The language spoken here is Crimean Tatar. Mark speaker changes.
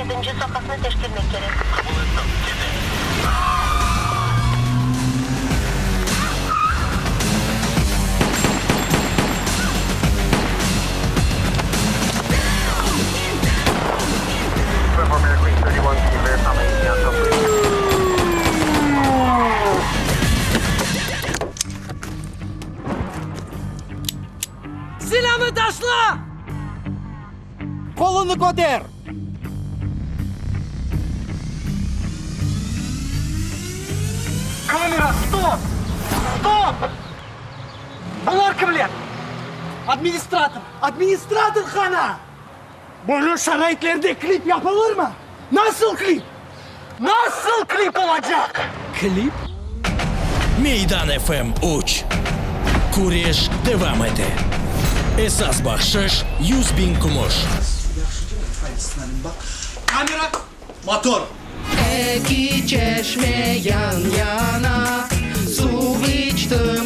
Speaker 1: yedinci soqaqnı teşkermek kerek.
Speaker 2: Qabul ettim, ketem.
Speaker 3: Silânı taşla!
Speaker 4: Qolunı köter!
Speaker 3: Kamera, stop! Stop! Bular kimler? Administrator! Administrator qana! Böyle şaraitlerde klip yapılırmı? Nasıl klip? Nasıl klip olacaq?
Speaker 5: Klip? Meydan FM üç. Küreş devam ete. Esas bahşış, 100.000 kümüş.
Speaker 4: Kamera, motor!
Speaker 6: Eki çeşme yan yana suv içti.